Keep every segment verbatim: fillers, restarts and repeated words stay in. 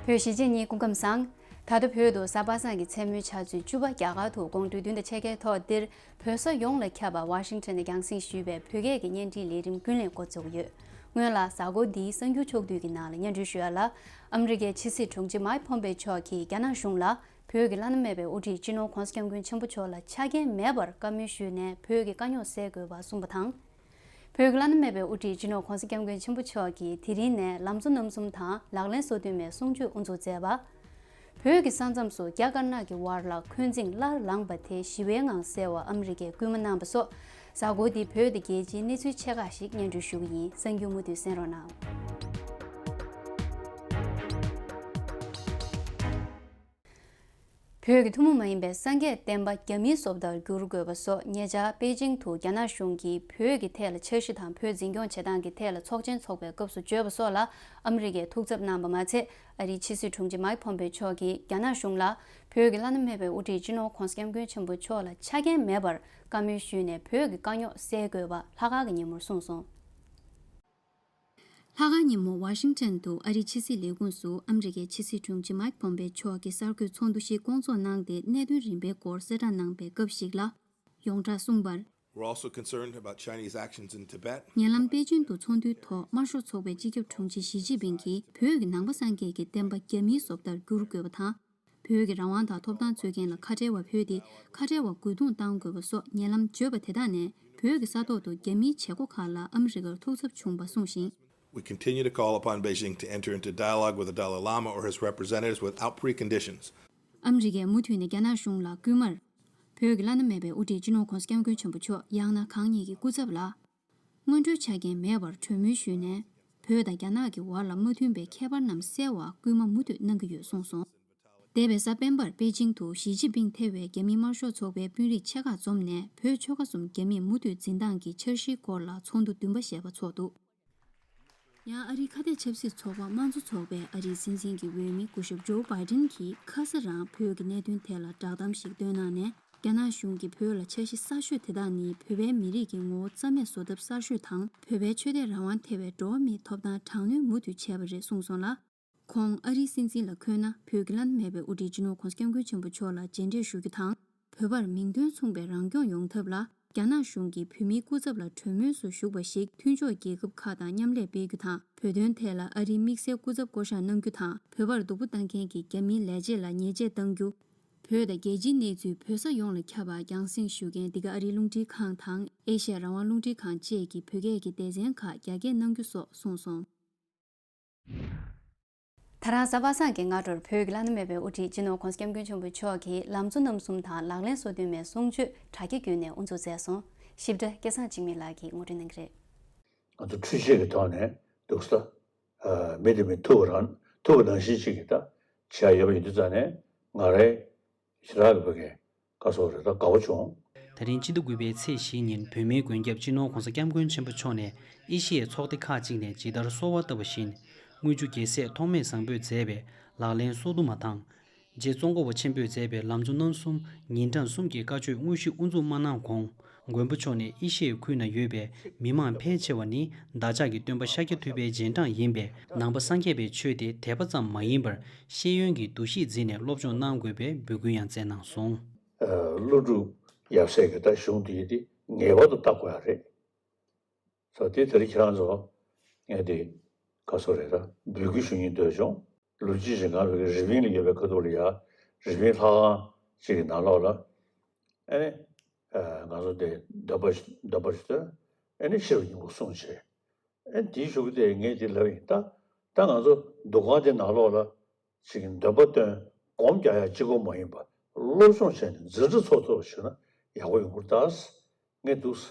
བོད་གཞིས་བྱེས་གཉིས་སྐུ་ཁམས་བཟང་། ད་ལྟ་བོད་དུ་གཟའ་པ་སངས་ཀྱི་མཚན་མོའི་ཆུ་ཚོད་བཅུ་པ་རྒྱ་གར་དུ་དགོང་དྲོའི་བདུན་དང་ཕྱེད་ཀའི་ཐོག་འདིར་བོད་ས་ཡོངས་ལ་ཁྱབ་པ་ཝ་ཤིང་ཊོན་ནས་རྒྱང་སྲིང་ཞུས་པའི་བོད་སྐད་ཀྱི་བརྙན་འཕྲིན་ལས་རིམ་ཀུན་ལས་འགོ་འཛུགས་ཡོད། སྔོན་ལ་གཟའ་འཁོར་འདིའི་གསར་འགྱུར་ཕྱོགས་བསྡུས་ཀྱི་ནང་ལ་སྙན་སྒྲོན་ཞུ་ཡ་ལ། ཨ་མི་རི་ཀའི་ཕྱི་སྲིད་དྲུང་ཆེ་མཱིག་ཕོམ་པེ་མཆོག་གིས་རྒྱ་ནག་གཞུང་ལ་བོད་ཀྱི་བླ་ན་མེད་པའི་དབུ་ཁྲིད་སྤྱི་ནོར་༧གོང་ས་༧སྐྱབས་མགོན་ཆེན་པོ་མཆོག་ལ་ཆ་རྐྱེན་མེད་པར་བཀའ་མོལ་ཞུས་ནས་བོད་ཀྱི་དཀའ་རྙོག་སེལ་དགོས་པ་གསུངས་པ་དང་། བོད་ཀྱི་བླ་ན་མེད་པའི་དབུ་ཁྲིད་སྤྱི་ནོར་༧གོང་ས་༧སྐྱབས་མགོན་ཆེན་པོ་མཆོག་གིས་དེ་རིང་ནས་ལམ་གཙོ་རྣམ་གསུམ་དང་ལག་ལེན་སོ་བདུན་མའི་གསུང་ཆོས་དབུ་འཛུགས་མཛད་པ། བོད་ཀྱི་ས་མཚམས་སུ་རྒྱ་དཀར་ནག་གི་དབར་ལ་འཁོན་འཛིང་སླར་ལངས་པ་དེ་ཞི་བའི་ངང་སེལ་བར་ཨ་མི་རི་ཀས་སྐུལ་མ་གནང་པ་སོགས། གཟའ་འཁོར་འདིའི་བོད་དང་རྒྱལ་སྤྱིའི་གནས་ཚུལ་ཆེ་ཁག་ཞིག་སྙན་སྒྲོན་ཞུ་གི་ཡིན། གསར་འགྱུར་མུ་མཐུད་གསན་རོགས་གནང་། བོད་ཀྱི་ཐུན་མོང་མ་ཡིན་པའི་སངས་རྒྱས་བསྟན་པ་རྒྱ་མིའི་བཟོ་ལྟར་བསྒྱུར་དགོས་པ་སོགས། ཉེ་ཆར་པེ་ཅིང་དུ་རྒྱ་ནག་གཞུང་གིས་བོད་ཀྱི་ཐད་ལ་འཆར་གཞི་དང་བོད་འཛིན་སྐྱོང་བྱེད་སྟངས་ཀྱི་ཐད་ལ་ཚོགས་ཆེན་འཚོགས་པའི་སྐབས་སུ་བརྗོད་པ་སོགས་ལ་ཨ་མི་རི་ཀས་ཐུགས་འཚབ་གནང་པ་མ་ཚད། ཨ་རིའི་ཕྱི་སྲིད་དྲུང་ཆེ་མཱིག་ཕོམ་པེ་མཆོག་གིས་རྒྱ་ནག་གཞུང་ལ་བོད་ཀྱི་བླ་ན་མེད་པའི་དབུ་ཁྲིད་སྤྱི་ནོར་༧གོང་ས་༧སྐྱབས་མགོན་ཆེན་པོ་མཆོག་ལ་ཆ་རྐྱེན་མེད་པར་བཀའ་མོལ་ཞུས་ནས་བོད་ཀྱི་དཀའ་རྙོག་སེལ་དགོས་པ་ལྷག་དཀར་གྱི་ཉིན་མོར་གསུངས་སོང་། ལྷག་དཀར་ཉིན་མོ་ཝ་ཤིང་ཊོན་དུ་ཨ་རིའི་ཕྱི་སྲིད་ལས་ཁུངས་སུ་ཨ་མི་རི་ཀའི་ཕྱི་སྲིད་དྲུང་ཆེ་མཱིག་ཕོམ་པེ་མཆོག་གིས་གསར་འགོད་ཚོགས་འདུ་ཞིག་བསྐོང་ཚོགས་གནང་སྟེ། གནད་དོན་རིམ་པའི་སྐོར་གསལ་བསྒྲགས་གནང་པའི་སྐབས་ཤིག་ལ། ཡོངས་གྲགས་གསུངས་པར། We're also concerned about Chinese actions in Tibet. ཉེ་ལམ་པེ་ཅིང་དུ་ཚོགས་འདུའི་ཐོག་དམར་ཤོག་ཚོགས་པའི་སྤྱི་ཁྱབ་དྲུང་ཆེ་ཞི་ཅིན་ཕིང་གིས་བོད་ཀྱི་ནང་པ་སངས་རྒྱས་ཀྱི་བསྟན་པ་རྒྱ་མིའི་བཟོ་ལྟར་བསྒྱུར་དགོས་པ་དང་། བོད་ཀྱི་རང་དབང་དང་ཐོབ་ཐང་རྩོད་མཁན་ལ་ཁ་བྲལ་བ་ཕུལ་ཏེ། ཁ་བྲལ་བ་རྒོལ་རྡུང་གཏང་དགོས་པ་སོགས་ཉེ་ལམ་བརྗོད་པ་དེ་དག་ནས། བོད་ཀྱི་ས་ཐོག་ཏུ་རྒྱ་མིའི་བྱེད་སྒོ་ཁག་ལ་ཨ་མི་རི་ཀར་ཐུགས་འཚབ་བྱུང་བ་གསུངས་ཤིང་། We continue to call upon Beijing to enter into dialogue with the Dalai Lama or his representatives without preconditions. ཨ་མི་རི་ཀས་མུ་མཐུད་ནས་རྒྱ་ནག་གཞུང་ལ་སྐུལ་མར། བོད་ཀྱི་བླ་ན་མེད་པའི་དབུ་ཁྲིད་སྤྱི་ནོར་༧གོང་ས་༧སྐྱབས་མགོན་ཆེན་པོ་མཆོག་ཡང་ན་གང་ཉིད་ཀྱི་སྐུ་ཚབ་ལ། སྔོན་འགྲོའི་ཆ་རྐྱེན་མེད་པར་གྲོས་མོལ་ཞུས་ནས། བོད་དང་རྒྱ་ནག་གི་བར་ལ་མ་མཐུན་པའི་ཁྱད་པར་རྣམས་སེལ་བར་སྐུལ་མ་མུ་མཐུད་གནང་གི་ཡོད་གསུངས་སོང་། འདས་པའི་གཟའ་སྤེན་པར་པེ་ཅིང་དུ་ཞི་ཅིན་ཕིང་ཐེ་བའི་རྒྱ་མིའི་དམར་ཤོག་ཚོགས་པའི་དཔོན་རིགས་ཆེ་ཁག་འཛོམས་ནས། བོད་ཆོལ་ཁ་གསུམ་རྒྱ་མིས་མུ་མཐུད་འཛིན་སྟངས་ཀྱི་འཆར་གཞིའི་སྐོར་ལ་ཚོགས་འདུ་བདུན་པ་ཞེས་པ་ཚོགས་འདུ། ཡང་ཨ་རིའི་ཁ་གཏད་ཆབ་སྲིད་ཚོགས་པ་དམངས་གཙོ་ཚོགས་པའི་ཨ་རིའི་སྲིད་འཛིན་གྱི་འོས་མི་སྐུ་ཞབས་ཇོ་བྷའི་ཌེན་གྱིས་ཁ་ས་རང་བོད་ཀྱི་གནད་དོན་ཐད་ལ་བསྒྲགས་གཏམ་ཞིག་བཏོན་གནང་ནས། རྒྱ་ནག་གཞུང་གིས་བོད་ལ་འཆར་གཞི་གསར་ཤོས་དེ་དག་ནི་བོད་པའི་མི་རིགས་ཀྱི་ངོ་བོ་རྩ་མེད་བཟོ་ཐབས་གསར་ཤོས་དང་། བོད་པའི་ཆོས་དད་རང་དབང་ཐེ་བའི་འགྲོ་བ་མིའི་ཐོབ་ཐང་དྲག་གནོན་མུ་མཐུད་བྱས་པ་རེད་གསུངས་སོང་ལ། ཁོང་ཨ་རིའི་སྲིད་འཛིན་ལ་འཁོད་ན། བོད་ཀྱི་བླ་ན་མེད་པའི་དབུ་ཁྲིད་སྤྱི་ནོར་༧གོང་ས་༧སྐྱབས་མགོན་ཆེན་པོ་མཆོག་ལ་མཇལ་འཕྲད་ཞུ་རྒྱུ་དང་། བོད་པར་མིང་དོན་མཚུངས་པའི་རང་སྐྱོང་ཡོང་ཐབས་ལ། རྒྱ་ནག་གཞུང་གིས་བོད་མིའི་སྐུ་ཚབ་ལ་གྲོས་མོལ་སུ་ཞུགས་པ་ཞིག་མཐུན་ཕྱོགས་རྒྱལ་ཁབ་ཁག་དང་མཉམ་ལས་སྤེལ་རྒྱུ་དང་། བོད་དོན་ཐད་ལ་ཨ་རིའི་དམིགས་བསལ་སྐུ་ཚབ་བསྐོ་གཞག་གནང་རྒྱུ་དང་། བོད་པར་སྡུག་པོ་བཏང་མཁན་གྱི་རྒྱ་མིའི་ལས་བྱེད་ལ་ཉེས་ཆད་གཏང་རྒྱུ། བོད་དང་རྒྱལ་སྤྱིའི་གནས་ཚུལ་བོད་ས་ཡོངས་ལ་ཁྱབ་པ་རྒྱང་སྲིང་ཞུ་མཁན་འདི་ག་ཨ་རིའི་རླུང་འཕྲིན་ཁང་དང་ཨེ་ཤ་ཡ་རང་དབང་རླུང་འཕྲིན་ཁང་བཅས་ཀྱི་བོད་སྐད་ཀྱི་སྡེ་ཚན་ཁག་རྒྱ་སྐྱེད་གནང་རྒྱུ་སོགས་གསུངས་སོང་། ད་རང་གཟའ་པ་སངས་ཀྱི་སྔ་དྲོར་བོད་ཀྱི་བླ་ན་མེད་པའི་དབུ་ཁྲིད་སྤྱི་ནོར་༧གོང་ས་༧སྐྱབས་མགོན་ཆེན་པོ་མཆོག་གིས་ལམ་གཙོ་རྣམ་གསུམ་དང་ལག་ལེན་སོ་བདུན་མའི་གསུང་ཆོས་དྲ་རྒྱ་བརྒྱུད་ནས་དབུ་འཛུགས་མཛད་སོང་། ཞིབ་ཕྲ་སྐལ་བཟང་འཇིགས་མེད་ལགས་ཀྱིས་ངོ་སྤྲོད་གནང་གི་རེད། ང་ཚོ་འཕྲུལ་ཆས་ཀྱི་ཐོག་ནས་འདུག་ས། མི་དེ་མི་ཐུག་རང་ཐུག་ནང་བཞིན་ཅིག་གི་ད་བྱ་ཡོད་པ་ཡིན་དུས་ཙང་ནས་ང་རའི་ཞེ་དྲག་གི་བ་གས་བཀའ་སོགས་རེ་ད་དགའ་བོ་བྱུང་། ད་རིང་སྤྱི་ཟླ་དགུ་པའི་ཚེས་བཞི་ཉིན་བོད་མིའི་མགོན་སྐྱབས་སྤྱི་ནོར་༧གོང་ས་༧སྐྱབས་མགོན་ཆེན་པོ་མཆོག་ནས་ཨེ་ཤི་ཡའི་ཚོགས་སྡེ་ཁག་ཅིག་ནས་ཇི་ལྟར་གསོལ་བ་བཏབ་པ་བཞིན། དངུལ་ཆུ་རྒྱལ་སྲས་ཐོགས་མེད་བཟང་པོས་མཛད་པའི་ལག་ལེན་སོ་བདུན་མ་དང་། རྗེ་ཙོང་ཁ་པ་ཆེན་པོས་མཛད་པའི་ལམ་གཙོ་རྣམ་གསུམ་ཉིན་གྲངས་གསུམ་གྱི་བཀའ་ཆོས་དངོས་གཞི་དབུ་འཛུགས་མ་གནང་གོང་། མགོན་པོ་མཆོག་ནས་ཨེ་ཤི་ཡའི་ཁུལ་ན་ཡོད་པའི་མི་མང་ཕལ་ཆེ་བ་ནི་བདག་ཅག་གི་སྟོན་པ་ཤཱཀྱ་ཐུབ་པའི་རྗེས་འབྲང་ཡིན་པས། ནང་པ་སངས་རྒྱས་པའི་ཆོས་དེ་དད་པ་ཙམ་མ་ཡིན་པར་ཤེས་ཡོན་གྱི་འདུ་ཤེས་འཛིན་ནས་སློབ་སྦྱོང་གནང་དགོས་པའི་འབོད་སྐུལ་ཡང་མཛད་གནང་སོང་། ཀླུ་སྒྲུབ་ཡབ་སྲས་ཀྱི་ད་གཞུང་དེ་དེ་ངེས་པར་དུ་བལྟ་དགོས་ཡ་རེད། ས་དེ་དེ་རིང་ཁྱེད་རང་ཚོ་ངས་དེ་ག་སོ་རེད་ད་འབོད་སྐུལ་ཞུ་སྙིང་འདོད་བྱུང་། ལོ་རྒྱུས་ཞིག་ང་ཚོ་གི་རི་པིན་ལ་ཡོད་པའི་ཁ་ཐུག་ལ་ཡ་རི་པིན་ལྷ་ཁང་ཅིག་གི་ནང་ལོགས་ལ་ཨ་ནི་ང་ཚོ་དེ་འདོན་པ་འདོན་པ་ཞིག་ཏུ་ཨ་ནི་ཤེས་རབ་སྙིང་པོ་གསུངས་བྱས། ཨ་ནི་དེའི་གཞུག་གུ་དེ་ངས་དེ་ལབ་ཡིན་ད། ད་ང་ཚོ་འདུ་ཁང་དེ་ནང་ལོགས་ལ་ཅིག་གི་འདོན་པ་འདོན་སྒོམ་རྒྱག་ཡ་གཅིག་པོ་མ་ཡིན་པར་སློབ་སྦྱོང་བྱས་ནས་འཛིན་གྲྭ་ཚོགས་ཐུབ་པ་བྱུང་ན་ཡག་པོ་ཡོང་གི་རེད་ད། ངས་འདུག་སེ་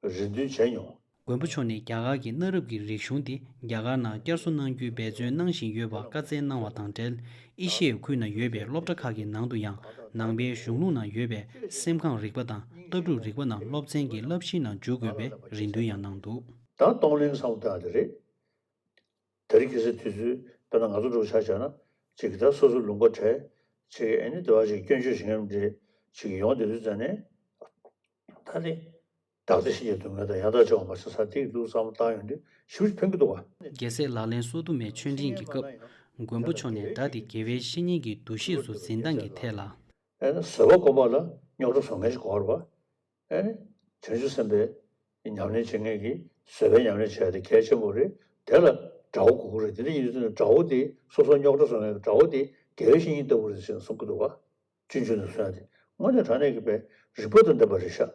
རེ་འདུན་བྱས་མྱོང་། མགོན་པོ་མཆོག་ནས་རྒྱ་གར་གྱི་གནའ་རབས་ཀྱི་རིག་གཞུང་དེ་རྒྱ་གར་ནང་བསྐྱར་གསོ་གནང་རྒྱུའི་འབད་བརྩོན་གནང་བཞིན་ཡོད་པ་བཀའ་སྩལ་གནང་བ་དང་འབྲེལ། ཨེ་ཤི་ཡའི་ཁུལ་ན་ཡོད་པའི་སློབ་གྲྭ་ཁག་གི་ནང་དུ་ཡང་ནང་པའི་གཞུང་ལུགས་ནང་ཡོད་པའི་སེམས་ཁམས་རིག་པ་དང་ལྟ་གྲུབ་རིག་པ་རྣམས་སློབ་ཚན་གྱི་བསླབ་གཞིའི་ནང་འཇུག་དགོས་པའི་རེ་འདུན་ཡང་གནང་འདུག། ད་གཏོང་ལེན་བསམ་བློ་བཏང་ཡ་དེ་རེད། དེ་རིང་ཁ་སང་དུས་ཚོད་དཔེར་ན་ང་ཚོ་འདྲ་བོ་ཆ་བཞག་ན་ཅིག་གི་ད་སོ་སོ་ལུང་པ་བྲལ་ཅིག་གི་ཨ་ནི་དེ་བ་ཅིག་སྐྱོན་བརྗོད་བྱེད་མཁན་འདྲ་ཅིག་གི་ཡོང་བསྡད་དུས་ཙང་ནས་ད་ནི་བདག་ལྟ་ཞིག་བྱེད་ཐུབ་མཁན་དང་ཡང་དག་བྱ་བ་མ་ཟད་ས་ཐིག་འདུག་བསམ་བློ་བཏང་ཡོང་དུས་ཞེ་པོ་ཕན་གྱི་འདུག་བ། རྒྱལ་སྲས་ལག་ལེན་སོ་བདུན་མའི་ཆོས་འབྲེལ་གྱི་སྐབས། མགོན་པོ་མཆོག་ནས་བདག་དེ་དགེ་བའི་བཤེས་གཉེན་གྱི་འདུ་ཤེས་སུ་འཛིན་སྟངས་ཀྱི་ཐད་ལ། ཨེ་ནི་བཟོད་པ་སྒོམ་པ་ལ་རྙོག་དྲ་བཟོ་མཁན་ཞིག་དགོས་རེད་པ། ཨེ་ནི་བྱང་ཆུབ་སེམས་དཔའི་ཉམས་ལེན་བྱེད་མཁན་གྱིས་བཟོད་པའི་ཉམས་ལེན་བྱས་ཏེ་གལ་ཆེན་པོ་རེད། དེ་ལ་དགྲ་བོ་དགོས་ཀྱི་རེད། དེ་འདྲ་ཡིན་དུས་དགྲ་བོ་དེ་སོ་སོ་རྙོག་དྲ་བཟོ་མཁན་གྱི་དགྲ་བོ་དེ་དགེ་བའི་བཤེས་གཉེན་ལྟ་བུ་རེད་ཟེར་ནས་གསུང་གི་འདུག་པ། སྤྱོད་འཇུག་ནས་གསུངས་ཡ་དེ་དངོས་གནས་དྲང་གནས་ཀྱི་པའི་རིག་པ་དང་ལྡན་པ་རེད་ཤག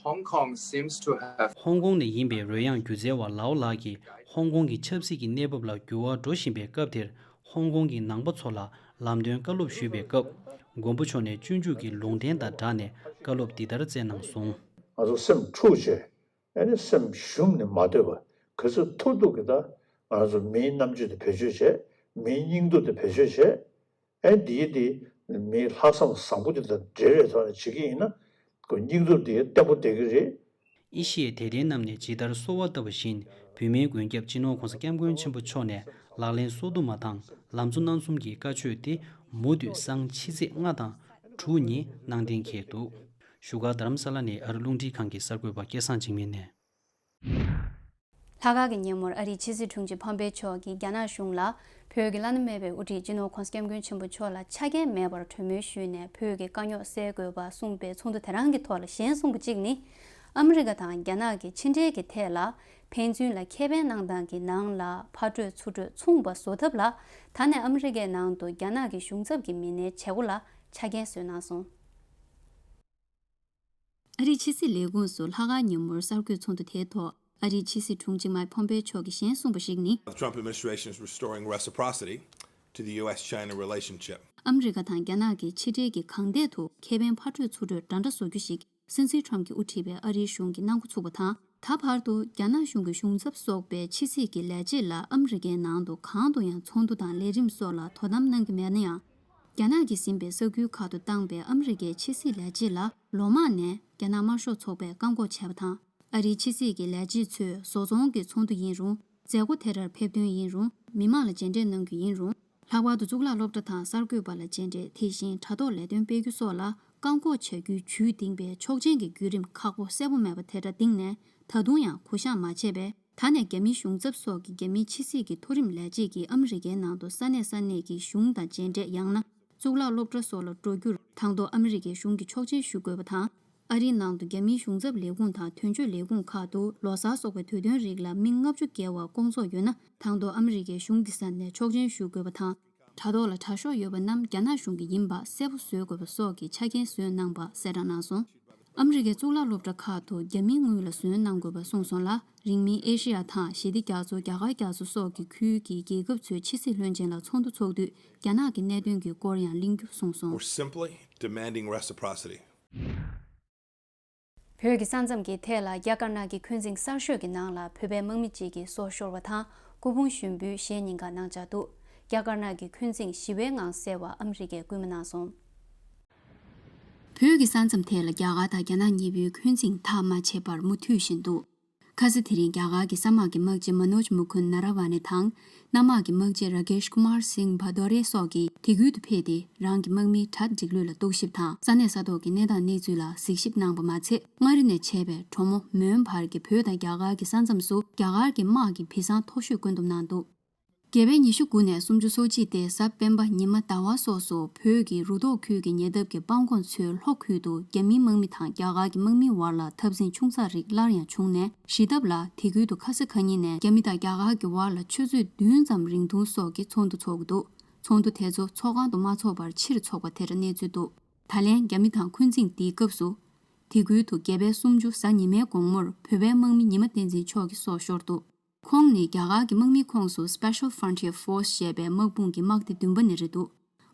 Hong Kong seems to have ཧོང་ཀོང་ནས་ཡིན་པའི་རོལ་དབྱངས་སྒྱུ་རྩལ་བ་ལའོ་ལགས་ཀྱིས་ཧོང་ཀོང་གི་ཆབ་སྲིད་ཀྱི་གནས་བབ་ལ་འགྱུར་བ་འགྲོ་བཞིན་པའི་སྐབས་དེར། ཧོང་ཀོང་གི་ནང་པ་ཚོ་ལ་ལམ་སྟོན་བཀའ་སློབ་ཞུས་པའི་སྐབས། མགོན་པོ་མཆོག་ནས་སྤྱོད་འཇུག་གི་ལུང་བསྟན་དང་སྦྲགས་ནས་བཀའ་སློབ་འདི་ལྟར་སྩལ་གནང་སོང་། ང་ཚོ་སེམས་འཁྲུག་བྱས། ཨ་ནི་སེམས་ཞུམ་ནས་མ་སྡོད་པ། ག་ཚོད་ཐུབ་ཐུབ་ཀྱིས་ད་ང་ཚོ་མིའི་རྣམ་དཔྱོད་དེ་བེད་སྤྱོད་བྱས། མིའི་སྙིང་སྟོབས་དེ་བེད་སྤྱོད་བྱས། ཨེ་འདིའི་འདི་མིའི་ལྷག་བསམ་བཟང་པོ་དེ་དང་འབྲེལ་བའི་ཐོག་ནས་བྱེད་ཀྱི་ཡིན་ན། ཁོ་སྙིང་སྟོབས་དེ་བརྟན་པོ་བསྡད་ཀྱི་རེད། ཨེ་ཤི་ཡའི་དད་ལྡན་རྣམས་ནས་ཇི་ལྟར་གསོལ་བ་བཏབ་པ་བཞིན། བོད་མིའི་མགོན་སྐྱབས་སྤྱི་ནོར་༸གོང་ས་༸སྐྱབས་མགོན་ཆེན་པོ་མཆོག་ནས་ལག་ལེན་སོ་བདུན་མ་དང་ལམ་གཙོ་རྣམ་གསུམ་གྱི་བཀའ་ཆོས་དེ་མུ་མཐུད་སང་ཕྱི་ཚེས་ལྔ་དང་དྲུག་ཉིན་གནང་གཏན་འཁེལ་འདུག་བཞུགས་སྒར་རྡ་རམ་ས་ལ་ནས་ཨ་རི་རླུང་འཕྲིན་ཁང་གི་གསར་འགོད་པ་སྐལ་བཟང་འཇིགས་མེད་ནས། ལྷག་དཀར་གྱི་ཉིན་མོར་ཨ་རིའི་ཕྱི་སྲིད་དྲུང་ཆེ་ཕམ་པེ་མཆོག་གིས་རྒྱ་ནག་གཞུང་ལ་བོད་ཀྱི་བླ་ན་མེད་པའི་དབུ་ཁྲིད་སྤྱི་ནོར་༸གོང་ས་༸སྐྱབས་མགོན་ཆེན་པོ་མཆོག་ལ་ཆ་རྐྱེན་མེད་པར་གྲོས་མོལ་ཞུས་ནས་བོད་ཀྱི་དཀའ་རྙོག་སེལ་དགོས་པ་གསུངས་པའི་ཚོགས་འདུ་དེ་རང་གི་ཐོག་ལ་གཞན་གསུངས་པ་གཅིག་ནི། ཨ་མི་རི་ཀ་དང་རྒྱ་ནག་གི་ཕྱི་འབྲེལ་གྱི་ཐད་ལ་ཕན་ཚུན་ལ་ཁེ་ཕན་གནང་སྟངས་ཀྱི་ནང་ལ་ཕར་སྤྲོད་ཚུར་སྤྲོད་མཚུངས་པ་བཟོ་ཐབས་ལ་ད་ནས་ཨ་མི་རི་ཀའི་ནང་དུ་རྒྱ་ནག་གི་གཞུང་ཚབ་ཀྱི་མི་སྣའི་བྱེད་སྒོ་ལ་ཆ་རྐྱེན་བཟོས་གནང་སོང་། ཨ་རིའི་ཕྱི་སྲིད་ལས་ཁུངས་སུ་ལྷག་དཀར་ཉིན་མོར་གསར་འགོད་ཚོགས་འདུ་དེའི་ཐོག་ཨ་རིའི་ཕྱི་སྲིད་དྲུང་ཆེ་མཱིག་ཕོམ་པེ་མཆོག་གིས་གཞན་གསུངས་པ་ཞིག་ནི། The Trump administration is restoring reciprocity to the U S China relationship. ཨ་མི་རི་ཀ་དང་རྒྱ་ནག་གི་ཕྱི་འབྲེལ་གྱི་གང་ཐད་དུ་ཁེ་ཕན་ཕར་སྤྲོད་ཚུར་སྤྲོད་འདྲ་འདྲ་བཟོ་རྒྱུ་ཞིག་སྲིད་འཛིན་ཁྲོམ་གྱིས་དབུ་ཁྲིད་པའི་ཨ་རིའི་གཞུང་གིས་གནང་འགོ་ཚུགས་པ་དང་། ད་བར་དུ་རྒྱ་ནག་གཞུང་གི་གཞུང་ཚབ་སོགས་པའི་ཕྱི་སྲིད་ཀྱི་ལས་བྱེད་ལ་ཨ་མི་རི་ཀའི་ནང་དུ་གང་དུ་ཡང་ཚོགས་འདུ་དང་ལས་རིམ་སོགས་ལ་དོ་དམ་གནང་གི་མེད་ན་ཡང་། རྒྱ་ནག་གིས་ཟིན་པའི་ས་ཁུལ་ཁག་ཏུ་བཏང་པའི་ཨ་མི་རི་ཀའི་ཕྱི་སྲིད་ལས་བྱེད་ལ་ལོ་མང་ནས་རྒྱ་ནག་དམར་ཤོག་ཚོགས་པས་བཀག་འགོག་བྱས་པ་དང་། ཨ་རིའི་ཕྱི་སྲིད་ཀྱི་ལས་བྱེད་ཚོས་བཟོ་ཚོང་གི་ཚོགས་འདུ་ཡིན་རུང་། མཛད་སྒོ་དེ་འདྲར་ཕེབས་ཐོན་ཡིན་རུང་། མི་མང་ལ་མཇལ་འཕྲད་གནང་རྒྱུ་ཡིན་རུང་། ལྷག་པར་དུ་གཙུག་ལག་སློབ་གྲྭ་དང་གསར་འགོད་པ་ལ་མཇལ་འཕྲད། དེ་བཞིན་དྲ་ཐོག་ལས་དོན་སྤེལ་རྒྱུ་སོགས་ལ་བཀག་འགོག་བྱ་རྒྱུའི་ཇུས་བཏིང་པའི་ཆོག་མཆན་གྱི་བརྒྱུད་རིམ་ཁག་པོ་གསལ་པོ་མེད་པ་དེ་འདྲ་བཏིང་ནས་ད་དུང་ཡང་གུ་བཤངས་མ་བྱས་པས། ད་ནས་རྒྱ་མིའི་གཞུང་ཚབ་སོགས་ཀྱི་རྒྱ་མིའི་ཕྱི་སྲིད་ཀྱི་མཐོ་རིམ་ལས་བྱེད་ཀྱིས་ཨ་མི་རི་ཀའི་ནང་དུ་ས་གནས་ས་གནས་ཀྱི་གཞུང་དང་མཇལ་འཕྲད། ཡང་ན་གཙུག་ལག་སློབ་གྲྭ་སོགས་ལ་འགྲོ་རྒྱུར་དང་ཐོག་ཨ་མི་རི་ཀའི་གཞུང་གི་ཆོག་མཆན་ཞུ་དགོས་པ་དང་། ཨ་རིའི་ནང་དུ་རྒྱ་མིའི་གཞུང་ཚབ་ལས་ཁུངས་དང་དོན་གཅོད་ལས་ཁུངས་ཁག་ཏུ་ལོ་གསར་སོགས་པའི་དུས་སྟོན་རིགས་ལ་མི་ལྔ་བཅུ་བརྒལ་བ་སྐོང་ཚོགས་ཡོད་ན། དང་ཐོག་ཨ་མི་རི་ཀའི་གཞུང་གི་ས་ནས་ཆོག་མཆན་ཞུ་དགོས་པ་དང་། དྲ་ཐོག་ལ་དྲ་ཤོག་ཡོད་པ་རྣམས་རྒྱ་ནག་གཞུང་གི་ཡིན་པ་གསལ་པོ་བཟོ་དགོས་པ་སོགས་ཀྱི་ཆ་རྐྱེན་བཟོས་གནང་པ་གསལ་བསྒྲགས་གནང་སོང་། ཨ་མི་རི་ཀའི་གཙུག་ལག་སློབ་གྲྭ་ཁག་ཏུ་རྒྱ་མིའི་དངུལ་ལ་ཟོན་གནང་དགོས་པ་གསུངས་སོང་ལ། རིང་མིན་ཨེ་ཤེ་ཡ་དང་ཞི་བདེ་རྒྱ་མཚོ། རྒྱ་གར་རྒྱ་མཚོ་སོགས་ཀྱི་ཁུལ་གྱི་རྒྱལ་ཁབ་ཚོའི་ཕྱི་སྲིད་བློན་ཆེན་ལ་ཚོགས་འདུ་ཚོགས་དུས་རྒྱ་ནག་གི་གནད་དོན་གྱི་སྐོར་ཡང་གླེང་རྒྱུ་གསུངས་སོང་། We're simply demanding reciprocity. བོད་ཀྱི་ས་མཚམས་ཀྱི་ཐད་ལ་རྒྱ་དཀར་ནག་གི་འཁོན་འཛིན་གསར་ཤོས་ཀྱི་ནང་ལ་བོད་པའི་དམག་མི་གཅིག་གི་སྲོག་ཤོར་བ་དང་། སྐུ་ཕུང་ཞུན་པོས་གཞས་ཉིན་གང་གནང་འཆར་འདུག་རྒྱ་དཀར་ནག་གི་འཁོན་འཛིན་ཞི་བའི་ངང་སེལ་བར་ཨ་མི་རི་ཀས་སྐུལ་མ་གནང་སོང་། བོད་ཀྱི་ས་མཚམས་ཐད་ལ་རྒྱ་གར་དང་རྒྱ་ནག་གཉིས་པོའི་འཁོན་འཛིན་ཐག་མ་ཆད་པར་མུ་མཐུད་བཞིན་འདུག་ཁ་སང་དེ་རིང་རྒྱ་གར་གྱི་ས་དམག་གི་དམག་སྤྱི་མ་ནོཇ་མུ་ཀུན་ན་ར་ཝ་ནེ་དང་། གནམ་དམག་གི་དམག་སྤྱི་ར་ཀེཤ་ཀུ་མར་སིང་བྷ་དོ་རེ་སོགས་ཀྱིས་དེ་ཁུལ་དུ་ཕེབས་ཏེ། རང་གི་དམག་མིའི་གྲ་སྒྲིག་ལུགས་ལ་རྟོག་ཞིབ་དང་། ས་གནས་ས་ཐོག་གི་གནས་སྟངས་གནས་ཚུལ་ལ་གཟིགས་ཞིབ་གནང་པ་མ་ཚད། མངའ་རིས་ནས་ཆས་པའི་གྲོ་མོ་མོན་བར་གྱི་བོད་དང་རྒྱ་གར་གྱི་ས་མཚམས་སུ་རྒྱ་གར་གྱི་དམག་གི་བི་སང་མཐོ་ཤོས་བསྐོན་འདོམས་གནང་འདུག་རྒྱལ་བལ་ཉི་ཤུ་དགུ་ནས་སུམ་ཅུ་སོ་གཅིག་སྟེ། གཟའ་སྤེན་པ། ཉི་མ། ཟླ་བ་སོགས་སུ་བོད་ཀྱི་རུ་ཐོག་ཁུལ་གྱི་ཉེ་འདབས་ཀྱི་སྤང་གོང་མཚོའི་ལྷོ་ཁུལ་དུ་རྒྱ་མིའི་དམག་མི་དང་རྒྱ་གར་གྱི་དམག་མིའི་བར་ལ་འཐབ་འཛིང་ཆུང་ཙག་རིགས་སླར་ཡང་བྱུང་ནས། གཞི་བཏབ་ལ་དེ་ཁུལ་དུ་ཁ་ས་ཁ་ཉིན་ནས་རྒྱ་མི་དང་རྒྱ་གར་གྱི་བར་ལ་ཆུ་ཚོད་བདུན་ཙམ་རིང་ཐུང་སོགས་ཀྱི་ཚོགས་འདུ་ཚོགས་ཀྱི་འདུག་ཚོགས་འདུ་དེ་ཚོ་ཚོགས་ཁང་དུ་མ་ཚོགས་པར་ཕྱིར་ཚོགས་པ་དེ་འདྲ་གནས་ཚུལ་འདུག་ད་ལན་རྒྱ་མི་དང་འཁོན་འཛིང་འདིའི་སྐབས་སུ། དེ་ཁུལ་དུ་རྒྱ་བལ་གསུམ་བཅུ་གཟའ་ཉི་མའི་དགོང་མོར་བོད་པའི་དམག་མི་ཉི་མ་བསྟན་འཛིན་མཆོག་གི་སྲོག་ཤོར་འདུག་ཁོང་ནི་རྒྱ་གར་གྱི་དམག་མིའི་ཁོངས་སུ་Special Frontier Force ཞེས་པའི་དམག་དཔུང་གི་དམག་སྡེ་བདུན་པ་ནས་རེད་འདུག་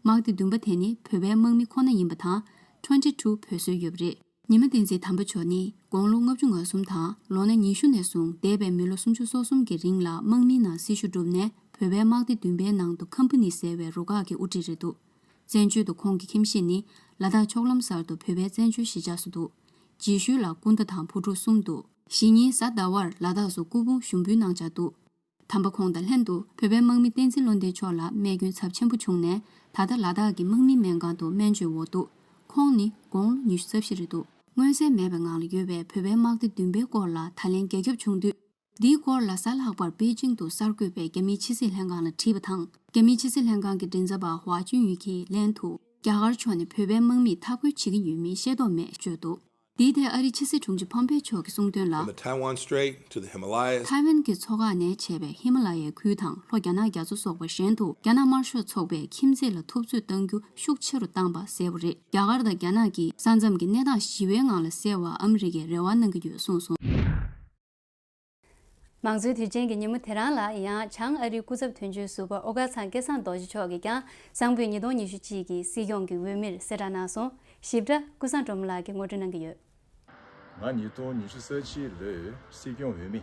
དམག་སྡེ་བདུན་པ་དེ་ནི་བོད་པའི་དམག་མི་ཁོ་ན་ཡིན་པ་དང་། Twenty Two བོད་སྲོལ་ཡོད་པ་རེད། ཉི་མ་བསྟན་འཛིན་དམ་པ་མཆོག་ནི་དགུང་ལོ་ལྔ་བཅུ་ང་གསུམ་དང་། ལོ་ན་ཉི་ཤུ་ནས་བཟུང་འདས་པའི་མི་ལོ་སུམ་ཅུ་སོ་གསུམ་གྱི་རིང་ལ་དམག་མིའི་ནང་སྲི་ཞུ་བསྒྲུབས་ནས། བོད་པའི་དམག་སྡེ་བདུན་པའི་ནང་དུ་ཀམ་པ་ནི་ཟེར་བའི་རུ་ཁག་གི་དབུ་ཁྲིད་རེད་འདུག་བཙན་བྱོལ་དུ་ཁོང་གི་ཁྱིམ་གཞིས་ནི་ལ་དྭགས་ཕྱོགས་ལམ་གསར་དུ་བོད་པའི་བཙན་བྱོལ་གཞིས་ཆགས་སུ་འདུག་རྗེས་ཤུལ་ལ་སྐུ་ཟླ་དང་བུ་ཕྲུག་གསུམ་འདུག་གཞེས་ཉིན་གཟའ་ཟླ་བར་ལ་དྭགས་སུ་སྐུ་ཕུང་ཞུགས་འབུལ་གནང་འཆར་འདུག་དམ་པ་ཁོང་དང་ལྷན་དུ་བོད་པའི་དམག་མི་བསྟན་འཛིན་བློ་ལྡན་མཆོག་ལ་རྨས་སྐྱོན་ཚབས་ཆེན་པོ་བྱུང་ནས། ད་ལྟ་ལ་དྭགས་ཀྱི་དམག་མིའི་སྨན་ཁང་དུ་སྨན་བཅོས་འོག་འདུག་ཁོང་ནི་དགུང་ལོ་ཉི་ཤུ་རྩ་བཞི་རེད་འདུག་མངོན་གསལ་མེད་པའི་ངང་ལ་ཡོད་པའི་བོད་པའི་དམག་སྡེ་བདུན་པའི་སྐོར་ལ་ད་ལན་རྒྱ་ཁྱབ་བྱུང་དུས། འདིའི་སྐོར་ལ་གཟའ་ལྷག་པར་པེ་ཅིང་དུ་གསར་འགོད་པས་རྒྱ་མིའི་ཕྱི་སྲིད་ལྷན་ཁང་ལ་དྲིས་པ་དང་། རྒྱ་མིའི་ཕྱི་སྲིད་ལྷན་ཁང་གི་མགྲིན་ཚབ་པ་ཧྭ་ཅུན་ཡུས་ཀྱིས་ལན་དུ། རྒྱ་གར་ཕྱོགས་ནས་བོད་པའི་དམག་མིས་འཐབ་རྒོལ་བྱེད་ཀྱི་ཡོད་མིན་ཤེས་རྟོགས་མེད་བརྗོད་འདུག་འདིའི་ཐད་ཨ་རིའི་ཕྱི་སྲིད་དྲུང་ཆེ་ཕམ་པེ་མཆོག་གིས་གསུངས་དོན་ལ། From the Taiwan Strait to the Himalayas. ཐའེ་ཝན་གྱི་མཚོ་འགག་ནས་བྱས་པའི་ཧི་མ་ལ་ཡའི་ཁུལ་དང་ལྷོ་རྒྱ་ནག་རྒྱ་མཚོ་སོགས་པ་གཞན་དུ་རྒྱ་ནག་དམར་ཤོག་ཚོགས་པས་ཁྱིམ་མཚེས་ལ་འཐབ་རྩོད་གཏང་རྒྱུ་ཤུགས་ཆེ་རུ་བཏང་པ་གསལ་པོ་རེད། རྒྱ་གར་དང་རྒྱ་ནག་གིས་ས་མཚམས་ཀྱི་གནས་སྟངས་ཞི་བའི་ངང་ལ་སེལ་བར་ཨ་མི་རི་ཀས་རེ་བ་གནང་གི་ཡོད་གསུངས་སོང་། མང་གཙོའི་དུས་ཆེན་གྱི་ཉིན་མོ་དེ་རང་ལ་ཡང་བྱང་ཨ་རིའི་སྐུ་ཚབ་དོན་གཅོད་ཟུར་པ་ཨོ་དཀར་ཚང་སྐལ་བཟང་རྡོ་རྗེ་མཆོག་གིས་ཀྱང་སང་ཕོད་ཉིས་སྟོང་ཉི་ཤུ་གཅིག་གི་སྲིད་སྐྱོང་གི་འོས་མིར་གསལ་བསྒྲགས་གནང་སོང་། ཞིབ་ཕྲ་ཀུན་བཟང་སྒྲོལ་མ་ལགས་ཀྱིས་ངོ་སྤྲོད་གནང་གི་ཡོད། ང་ཉིས་སྟོང་ཉི་ཤུ་རྩ་གཅིག་ལོའི་སྲིད་སྐྱོང་འོས་མི་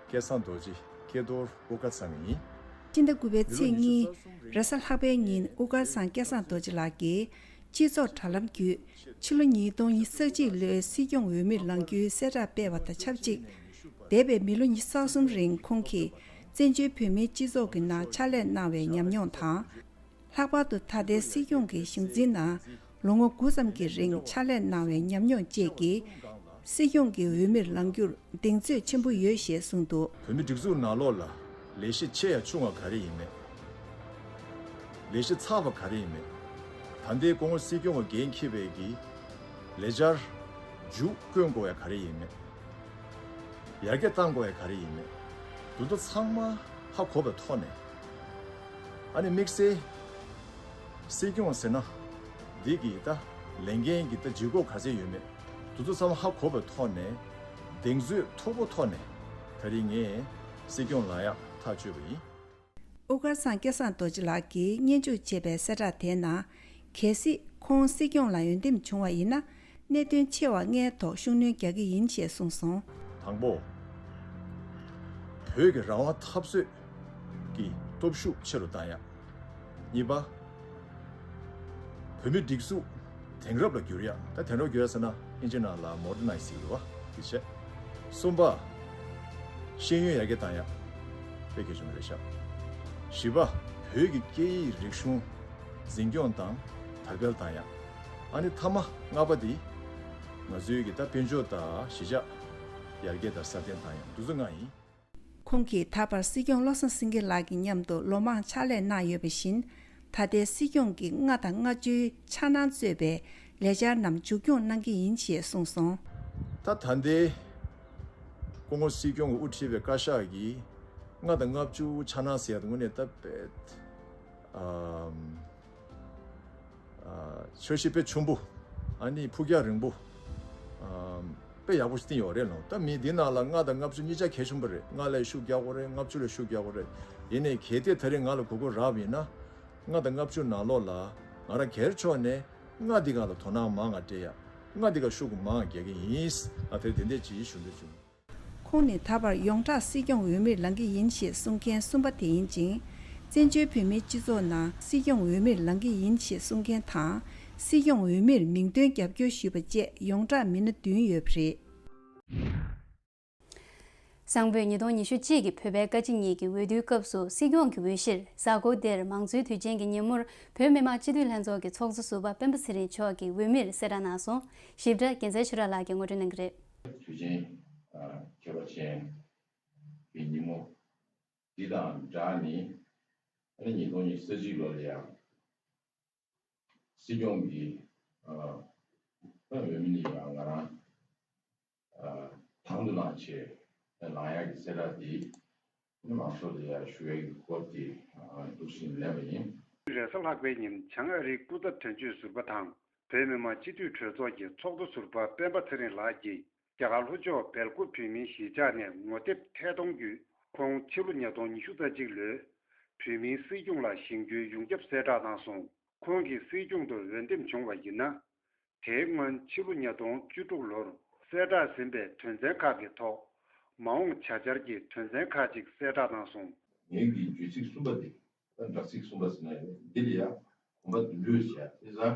སྐལ་བཟང་རྡོ་རྗེ་སྐལ་རྡོར་ཨོ་དཀར་ཚང་ཡིན། སྤྱི་ཟླ་དགུ་པའི་ཚེས་གཉིས་རེས་གཟའ་ལྷག་པའི་ཉིན་ཨོ་དཀར་ཚང་སྐལ་བཟང་རྡོ་རྗེ་ལགས་ཀྱིས་སྤྱི་ཚོགས་དྲ་ལམ་བརྒྱུད་ཕྱི་ལོ་ཉིས་སྟོང་ཉི་ཤུ་རྩ་གཅིག་ལོའི་སྲིད་སྐྱོང་འོས་མིར་ལངས་རྒྱུའི་གསལ་བསྒྲགས་སྤེལ་བ་དང་ཆབས་ཅིག་འདས་པའི་མི་ལོ་ཉི་ཤུ་རྩ་གསུམ་རིང་ཁོང་གིས་བཙན་བྱོལ་བོད་མིའི་སྤྱི་ཚོགས་ཀྱི་ནང་ཕྱག་ལས་གནང་བའི་ཉམས་མྱོང་དང་། ལྷག་པར་དུ་ད་ལྟའི་སྲིད་སྐྱོང་གི་གཞུང་འཛིན་ནང་ལོ་ངོ་དགུ་ཙམ་གྱི་རིང་ཕྱག་ལས་གནང་བའི་ཉམས་མྱོང་བཅས་ཀྱིས་སྲིད་སྐྱོང་གི་འོས་མིར་ལངས་རྒྱུར་གདེང་ཚོད་ཆེན་པོ་ཡོད་ཞེས་གསུངས་འདུག་བོད་མི་སྒྲིག་འཛུགས་ནང་ལོགས་ལ་ལས་གཞི་ཆེ་ཡང་ཆུང་བ་ག་རེ་ཡིན་མེད། ལས་གཞི་ཚགས་པ་ག་རེ་ཡིན་མེད། ད་ལྟའི་སྐུ་ངོ་སྲིད་སྐྱོང་གི་འགན་འཁྱེར་བའི་གི་ལས་འཆར་མཇུག་སྐྱོང་དགོས་ཡ་ག་རེ་ཡིན་མེད། ཡར་རྒྱས་གཏང་དགོས་ཡ་ག་རེ་ཡིན་མེད། དེ་ཚོ་ཚང་མ་ཧ་གོ་བའི་ཐོག་ནས། ཨ་ནི་དམིགས་བསལ་སྲིད་སྐྱོང་ཟེར་ན་འདི་གི་ད་ལས་འགན་གི་ད་ལྗིད་ཁོག་ག་ཚད་ཡོད་མེད། དེ་ཚོ་ཚང་མ་ཧ་གོ་བའི་ཐོག་ནས་གདེང་ཚོད་མཐོ་པོ་ཐོག་ནས་ད་རིང་ངས་སྲིད་སྐྱོང་ལངས་ཡག་ཐག་གཅོད་པ་ཡིན། ཨོ་དཀར་ཚང་སྐལ་བཟང་རྡོ་རྗེ་ལགས་ཀྱིས་སྙན་ཞུ་བྱས་པའི་གསལ་བསྒྲགས་དེའི་ནང་། གལ་སྲིད་ཁོང་སྲིད་སྐྱོང་ལ་འོས་འདེམས་བྱུང་བ་ཡིན་ན། གནད་དོན་ཆེ་བ་ལྔའི་ཐོག་ཤུགས་སྣོན་རྒྱག་གི་ཡིན་ཞེས་གསུངས་སོང་། དང་པོ། བོད་ཀྱི་རང་དབང་འཐབ་རྩོད་ཀྱི་སྟོབས་ཤུགས་ཆེ་རུ་བཏང་ཡག་གཉིས་པ། བོད་མི་སྒྲིག་འཛུགས་དེང་རབས་ལ་བསྒྱུར་ཡག་ད་དེང་རབས་བསྒྱུར་ཡག་ཟེར་ན་ཨིན་ཇི་ནང་ལ་མོ་ཌར་ནའི་ཛི་ཟེར་གྱི་རེད་བ། དེ་བྱས། གསུམ་པ། ཤེས་ཡོན་ཡར་རྒྱས་བཏང་ཡག་དཔེ་གལ་ཆེན་པོ་རེད་ཤག་བཞི་པ། བོད་ཀྱི་སྐད་ཡིག་རིག་གཞུང་འཛིན་སྐྱོང་དང་དར་སྤེལ་བཏང་ཡག་ཨ་ནི་མཐའ་མ་ལྔ་པ་འདི། ང་ཚོའི་གི་ད་དཔལ་འབྱོར་དང་གཞིས་ཆགས་ཡར་རྒྱས་དང་སྲ་བརྟན་བཏང་ཡག་འདི་ཚོ་ལྔ་ཡིན། ཁོང་གིས་ད་བར་སྲིད་སྐྱོང་བློ་བཟང་སེང་གེ་ལགས་ཀྱི་མཉམ་དུ་ལོ་མང་ཕྱག་ལས་གནང་ཡོད་པ་བཞིན། ད་ལྟའི་སྲིད་སྐྱོང་གི་ལྔ་དང་ལྔ་བཅུའི་འཆར་སྣང་གཙོས་པའི་ལས་འཆར་རྣམས་མཇུག་སྐྱོང་གནང་གི་ཡིན་ཞེས་གསུངས་སོང་། ད་ད་ལྟའི་སྐུ་ངོ་སྲིད་སྐྱོང་གིས་དབུ་ཁྲིད་པའི་བཀའ་ཤག་གིས་ལྔ་དང་ལྔ་བཅུ་འཆར་སྣང་ཟེར་ཡག་དེ་དངོས་གནས་ད་དཔེ་ཨམ། ཨ། འཆར་གཞི་དཔེ་ཆེན་པོ། ཨ་ནི་ཕུགས་རྒྱང་རིང་པོ། ཨམ། དཔེ་ཡག་པོ་ཞིག་བཏིང་ཡོད་རེད་ལོ། ད་མི་འདི་ནང་ལ་ལྔ་དང་ལྔ་བཅུ་གཉིས་ཆ་གལ་ཆེན་པོ་རེད། ལྔ་ལ་ཤུགས་རྒྱག་དགོས་རེད། ལྔ་བཅུ་ལ་ཤུགས་རྒྱག་དགོས་རེད། ཡིན་ནའི་གལ་ཏེ་ད་རེས་ང་ལ་གོ་སྐབས་རག་པ་ཡིན་ན། ལྔ་དང་ལྔ་བཅུ་ནང་ལོགས་ལ་ང་རང་སྒེར་ཕྱོགས་ནས་ལྔ་འདི་སྒང་ལ་དོ་སྣང་མང་ང་སྤྲད་ཡ། ལྔ་འདི་སྒང་ཤུགས་མང་ང་རྒྱག་གི་ཡིན། ང་དེ་དེ་འདྲས་ཅིག་ཞུ་འདོད་བྱུང་། ཁོང་ནི་ད་བར་ཡོངས་གྲགས་སྲིད་སྐྱོང་འོས་མིར་ལངས་ཀྱི་ཡིན་ཞེས་གསུང་མཁན་གསུམ་པ་དེ་ཡིན་ཅིང་། བཙན་བྱོལ་བོད་མིའི་སྤྱི་ཚོགས་ནང་སྲིད་སྐྱོང་འོས་མིར་ལངས་ཀྱི་ཡིན་ཞེས་གསུང་མཁན་དང་། སྲིད་སྐྱོང་འོས་མིར་མིང་འདོན་རྒྱབ་སྐྱོར་ཞུས་པ་བཅས་ཡོངས་གྲགས་མི་སྣ་བདུན་ཡོད་པ་རེད། སང་ཕོད་ཉིས་སྟོང་ཉི་ཤུ་གཅིག་གི་བོད་པའི་བཀའ་སྤྱི་གཉིས་ཀྱི་འོས་བསྡུའི་སྐབས་སུ་སྲིད་སྐྱོང་གི་འོས་གཞིར་གཟའ་འཁོར་འདིར་མང་གཙོའི་དུས་ཆེན་གྱི་ཉིན་མོར་བོད་མི་མང་སྤྱི་འཐུས་ལྷན་ཚོགས་ཀྱི་ཚོགས་གཙོ་ཟུར་པ་སྤེན་པ་ཚེ་རིང་མཆོག་གིས་འོས་མིར་གསལ་བསྒྲགས་གནང་སོང་། ཞིབ་ཕྲ་རྒྱལ་མཚན་ཆོས་གྲགས་ལགས་ཀྱིས་ངོ་སྤྲོད་གནང་གི་རེད། དུས་ཆེན་ཁྱད་པར་ཅན་གྱི་ཉིན་མོ་འདི་དང་སྦྲགས་ནས་ཉིས་སྟོང་ཉི་ཤུ་རྩ་གཅིག་ལོ་ལ་ཡང་སྲིད་སྐྱོང་གི་ཨ་འོས་མི་ནི་ཡང་ང་རང་ཨ་དང་དུ་བླངས་བྱས་ལངས་ཡག་གི་གསལ་བསྒྲགས་འདི་མང་ཚོགས་ལ་ཡང་ཞུ་ཡག་གི་སྐོར་དེ་འདུག་སེ་ལེན་པ་ཡིན། རེས་གཟའ་ལྷག་པའི་ཉིན་བྱང་ཨ་རིའི་སྐུ་ཚབ་དོན་གཅོད་ཟུར་པ་དང་བོད་མི་མང་སྤྱི་འཐུས་གྲོས་ཚོགས་ཀྱི་ཚོགས་གཙོ་ཟུར་པ་སྤེན་པ་ཚེ་རིང་ལགས་ཀྱིས་རྒྱ་གར་ལྷོ་ཕྱོགས་སྦེལ་ཀོབ་བོད་མིའི་གཞིས་ཆགས་ནས་ངོ་དེབ་ཐད་གཏོང་བརྒྱུད་ཁོང་ཕྱི་ལོ་ཉིས་སྟོང་ཉི་ཤུ་རྩ་གཅིག་ལོའི་བོད་མིའི་སྲིད་སྐྱོང་ལ་བཞེངས་རྒྱུའི་ཡོངས་ཁྱབ་གསལ་བསྒྲགས་གནང་སོང་། ཁོང་གིས་སྲིད་སྐྱོང་དུ་འོས་འདེམས་བྱུང་བ་ཡིན་ན། དེའི་སྔོན་ཕྱི་ལོ་ཉིས་སྟོང་བཅུ་དྲུག་ལོར་གསལ་བསྒྲགས་ཟིན་པའི་དོན་ཚན་ཁག་གི་ཐོག་མ་འོངས་བྱ་འཆར་གྱི་དོན་ཚན་ཁག་ཅིག་གསལ་བསྒྲགས་གནང་སོང་། ངེད་ཀྱི་བརྗོད་ཚིག་གསུམ་པ་དེ་ད་དྲག་ཚིག་གསུམ་པ་ཟེར་ན་ཡང་འདི་ལ་ཡང་གོམ་པ་མདུན་སྤོས་བྱས། དེ་ཙང་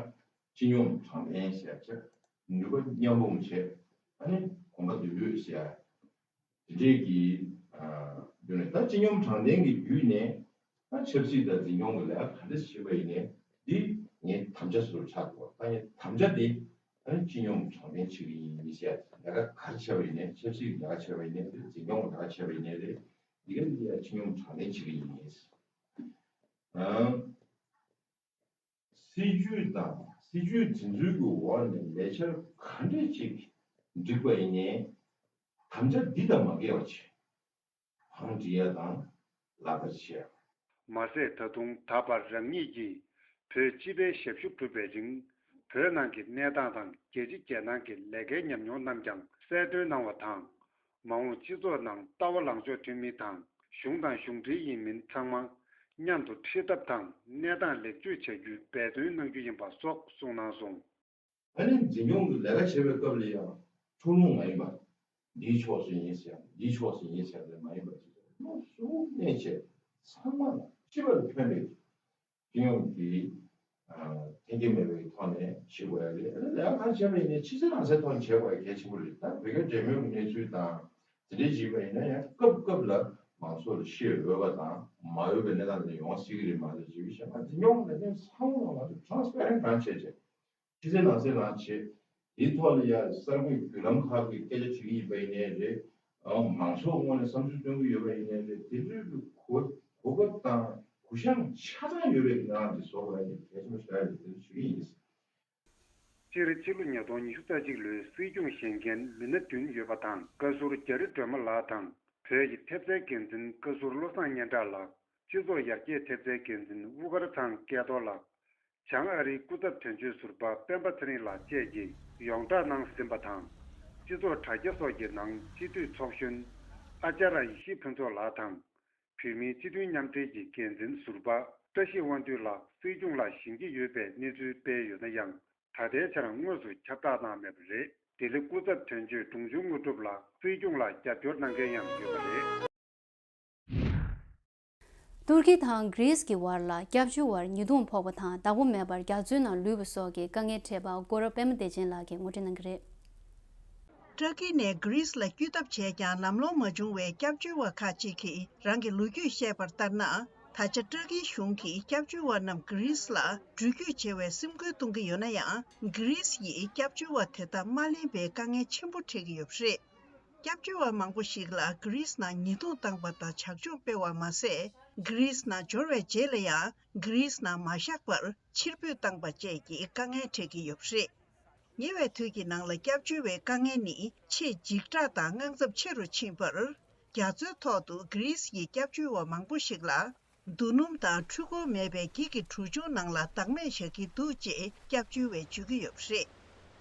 སྤྱི་སྙོམས་དྲང་བདེན་ཞེས་བྱ། ནུས་པ་མཉམ་སྤུངས་བྱས། ཨ་ནི་གོམ་པ་མདུན་སྤོས་བྱས། དེ་འདྲས་ཀྱི་ཨ་བརྒྱུད་ནས་ད་སྤྱི་སྙོམས་དྲང་བདེན་གྱི་བརྒྱུད་ནས་ད་ཆབ་སྲིད་དང་འཛིན་སྐྱོང་གི་ལས་ཀ་ག་འདྲས་བྱེད་པ་ཡིན་ནའི་འདི་ངའི་དམ་བཅའ་ཟུར་ཆགས་འདུག་ད་ངའི་དམ་བཅའ་འདི་ ཨ་ནི་སྤྱི་སྙོམས་དྲང་བདེན་བྱེད་ཀྱི་ཡིན་མི་བཤད། ལས་ཀ་ག་རེ་བྱས་པ་ཡིན་ནའི་ཆབ་སྲིད་ཀྱི་ལས་ཀ་བྱས་པ་ཡིན་ནའི་རེད། འཛིན་སྐྱོང་གི་ལས་ཀ་བྱས་པ་ཡིན་ནའི་རེད། འདི་ག་འདི་ཡང་སྤྱི་སྙོམས་དྲང་བདེན་བྱེད་ཀྱི་ཡིན། ཨང་། སྲིད་ཇུས་དང་སྲིད་ཇུས་དེ་ཚོའི་གི་འོག་ནས་ལས་འཆར་ག་འདྲས་ཅིག་བསྒྲིགས་པ་ཡིན་ནའི་དམ་བཅའ་འདི་དང་མ་འགལ་བ་བྱེད། བང་སྒྲིག་ཡ་དང་ལག་བསྟར་བྱེད་ཡ། མ་ཟད་ད་དུང་ད་བར་རང་ཉིད་ཀྱིས་བོད་སྤྱི་པའི་ཞབས་ཞུ་བསྒྲུབས་པའི་རིང་། བོད་ནང་གི་གནས་སྟངས་དང་རྒྱལ་སྤྱི་རྒྱལ་ནང་གི་ལས་ཀའི་ཉམས་མྱོང་རྣམས་ཀྱང་གསལ་སྟོན་གནང་བ་དང་། མ་འོངས་སྤྱི་ཚོགས་ནང་ལྟ་བ་ལངས་ཕྱོགས་མཐུན་མི་དང་གཞུང་དང་གཞུང་འབྲེལ་ཡིན་མིན་ཚང་མ་མཉམ་དུ་འཁྲིད་ཐབས་དང་གནས་སྟངས་ལེགས་བཅོས་བྱ་རྒྱུའི་འབད་བརྩོན་གནང་རྒྱུ་ཡིན་པ་སོགས་གསུངས་གནང་སོང་། ཨ་ནི་འཛིན་སྐྱོང་གི་ལས་ཀ་བྱེད་པའི་སྐབས་ལ་ཡང་འཁྲུག་ལོང་མ་ཡིན་པ། འདིའི་ཕྱོགས་སུ་ཡིན་ཟེར་ཡང་འདིའི་ཕྱོགས་སུ་ཡིན་ཟེར་ཡང་མ་ཡིན་པ་ཞིག་བློ་གཟུ་བོ་གནས་བྱས་ཚང་མ་ལ་སྤྱི་པ་ལ་ཕན་པའི་སྤྱི་ཡོངས་ཀྱི་ཨ་འཐེན་འཁྱེར་མེད་པའི་ཐོག་ནས་བྱེད་དགོས་ཡ་རེད། ཨ་ནི་ལས་ཀ་གང་བྱས་པ་ཡིན་ནའི་ཕྱི་གསལ་ནང་གསལ་ཐོག་ནས་བྱེད་དགོས་ཡ་གལ་ཆེན་པོ་རེད། ད་བོད་རྒྱ་འབྲེལ་མོལ་གྱི་གནས་ཚུལ་དང་དེ་འདྲའི་བྱས་པ་ཡིན་ན་ཡང་སྐབས་སྐབས་ལ་མང་ཚོགས་ལ་ཤེས་འོས་པ་དང་མ་འོས་པའི་གནས་སྟངས་དེ་འདྲ་ཡོང་སྲིད་ཀྱི་རེད་མ་གཏོགས་བྱེད་ཀྱི་བྱས་ན་འཛིན་སྐྱོང་ལས་དོན་ཚང་མ་ལ་transparent་གང་བྱས་བྱས། ཕྱི་གསལ་ནང་གསལ་རང་བྱེད། དེའི་ཐོག་ལ་ཡ་གསར་འགོད་བརྒྱུད་ལམ་ཁག་གི་སྐད་ཆ་དྲི་གི་ཡིན་པ་ཡིན་ནའི་རེད། ཨང་། མང་ཚོགས་ངོས་ནས་བསམ་ཚུལ་སྟོན་གི་ཡོད་པ་ཡིན་ནའི་རེད། དེ་འདྲའི་གི་གོ་གོ་སྐབས་དང་གུ་ཡངས་ཆ་ཚང་ཡོད་པའི་གི་ནང་དེ་བཟོ་དགོས་ཡ་དེ་གལ་ཆེན་པོ་ཞིག་རེད། དེ་འདྲ་ཞུ་གི་ཡིན། སྤྱིར་ཕྱི་ལོ་ཉིས་སྟོང་ཉི་ཤུ་རྩ་གཅིག་ལོའི་སྲིད་སྐྱོང་བཞེངས་མཁན་མི་སྣ་བདུན་ཡོད་པ་དང་། བཀའ་ཟུར་རྒྱ་རི་སྒྲོལ་མ་ལགས་དང་། བོད་ཀྱི་ཐེབས་རྩའི་འགན་འཛིན་བཀའ་ཟུར་བློ་བཟང་སྙན་གྲགས་ལགས། སྤྱི་ཚོགས་ཡར་རྒྱས་ཐེབས་རྩའི་འགན་འཛིན་དབུ་དཀར་ཚང་སྐལ་རྡོར་ལགས། བྱང་ཨ་རིའི་སྐུ་ཚབ་དོན་གཅོད་ཟུར་པ་སྤེན་པ་ཚེ་རིང་ལགས་བཅས་ཀྱིས་ཡོངས་བསྒྲགས་གནང་ཟིན་པ་དང་། སྤྱི་ཚོགས་དྲ་རྒྱ་སོགས་ཀྱི་ནང་སྤྱི་འཐུས་ཚོགས་གཞོན་ཨ་ཅཱརྱ་ཡེ་ཤེས་ཕུན་ཚོགས་ལགས་དང་། བོད་མིའི་སྤྱི་མཐུན་མཉམ་འབྲེལ་གྱི་འགན་འཛིན་ཟུར་པ་བཀྲ་ཤིས་དབང་འདུས་ལགས་སྲིད་སྐྱོང་ལ་བཞེངས་ཀྱི་ཡོད་པའི་གནས་ཚུལ་སྤེལ་ཡོད་ན་ཡང་། ད་ལྟའི་ཆར་དངོས་སུ་ཁྱབ་བསྒྲགས་གནང་མེད་པ་རེད། ལྡི་ལི་སྐུ་ཚབ་དོན་གཅོད་འབྲོང་ཆུང་དངོས་གྲུབ་ལགས་སྲིད་སྐྱོང་ལ་རྒྱབ་སྐྱོར་གནང་མཁན་ཡང་ཡོད་པ་རེད། ཏུར་ཀི་དང་གྷི་རིས་ཀྱི་བར་ལ་སྐྱབས་བཅོལ་བར་ཉེས་རྡུང་ཕོག་པ་དང་བདག་པོ་མེད་པར་རྒྱ་མཚོའི་ནང་ལུས་པ་སོགས་ཀྱི་དཀའ་ངལ་འཕྲད་པ་སྐོར་པད་མ་བདེ་ཆེན་ལགས་ཀྱིས་ངོ་སྤྲོད་གནང་གི་རེད། ཏུར་ཀི་ནས་གྷི་རིས་ལ་བསྐྱོད་ཐབས་བྱས་ཀྱང་ལམ་ལྷོང་མ་བྱུང་བའི་སྐྱབས་བཅོལ་བ་ཁག་ཅིག་གིས་རང་གི་ལོ་རྒྱུས་བཤད་པར་ལྟར་ན། ད་ཆ་ཏུར་ཀིའི་གཞུང་གིས་སྐྱབས་བཅོལ་བ་རྣམས་གྷི་རིས་ལ་འགྲུལ་སྐྱོད་བྱེད་པའི་སེམས་ཁུར་གཏོང་གི་ཡོད་ན་ཡང་། གྷི་རིས་ཡིས་སྐྱབས་བཅོལ་བ་དེ་དག་མ་ལེན་པའི་དཀའ་ངལ་ཆེན་པོ་འཕྲད་ཀྱི་ཡོད་པ་རེད། སྐྱབས་བཅོལ་བ་མང་པོ་ཞིག་ལ་གྷི་རིས་ནང་ཉེས་རྡུང་བཏང་པ་དང་ཇག་ཕྱོགས་སྤེལ་བ་མ་ཟད། གྷི་རིས་ནང་འབྱོར་བའི་རྗེས་ལ་ཡང་གྷི་རིས་ནང་མ་བཞག་པར་ཕྱིར་འབུད་བཏང་པ་བཅས་ཀྱི་དཀའ་ངལ་འཕྲད་ཀྱི་ཡོད་པ་རེད། ཉེ་བའི་དུས་ཀྱི་ནང་ལ་སྐྱབས་བཅོལ་བའི་དཀའ་ངལ་ནི་ཆེས་འཇིགས་སྐྲག་དང་དངངས་འཚབ་ཆེ་རུ་ཕྱིན་པར། རྒྱ་མཚོའི་ཐོག་ཏུ་གྷི་རིས་ཡི་སྐྱབས་བཅོལ་བ་མང་པོ་ཞིག་ལ། རྡོ་སྣུམ་དང་འཕྲུལ་འཁོར་མེད་པའི་འགྱིག་གི་གྲུ་ཆུང་ནང་ལ་བདག་མེད་བཞག་གི་འདུག་ཅེས་སྐྱབས་བཅོལ་བས་བརྗོད་ཀྱི་ཡོད་པ་རེད།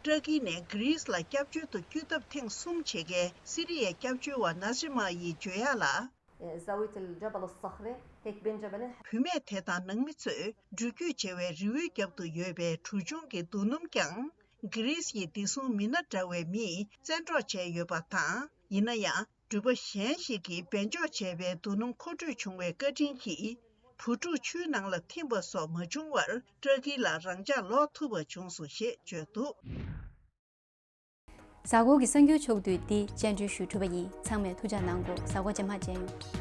ཏུར་ཀི་ནས་གྷི་རིས་ལ་སྐྱབས་བཅོལ་དུ་བསྐྱོད་ཐབས་ཐེངས་གསུམ་བྱེད་མཁན་སི་རི་ཡའི་སྐྱབས་བཅོལ་བ་ནཱ་སི་མ་ཡིས་བརྗོད་ཡག་ལ། ذويت الجبل الصخري هيك بين جبلين. བུད་མེད་དེ་དང་ནང་མི་ཚོས་འགྲུལ་སྐྱོད་བྱེད་པའི་རི་བོའི་རྒྱབ་ཏུ་ཡོད་པའི་གྲུ་ཆུང་གི་རྡོ་སྣུམ་ཀྱང་། གྷི་རིས་ཡི་བདེ་སྲུང་མི་སྣ་འདྲ་བའི་མིས་བཙན་འཕྲོག་བྱས་ཡོད་པ་དང་། ཡིན་ན་ཡང་། འགྲུལ་པ་གཞན་ཞིག་གིས་སྦས་འཇོག་བྱས་པའི་རྡོ་སྣུམ་མཁོ་སྤྲོད་བྱུང་བའི་བཀའ་དྲིན་གྱིས། བུ་ཕྲུག་ཆུའི་ནང་ལ་ཐིམ་པ་སོགས་མ་བྱུང་བར། ཏུར་ཀི་ལ་རང་འཇགས་ལོག་ཐུབ་པ་བྱུང་སོང་ཞེས་བརྗོད་འདུག་གཟའ་འཁོར་གྱི་གསར་འགྱུར་ཕྱོགས་བསྡུས་འདི་བཅར་འདྲི་ཞུས་གྲུབ་པ་ཡིན། ཚང་མས་ཐུགས་ཅག་གནང་གོ། གཟའ་འཁོར་རྗེས་མ་མཇལ་ཡོང་།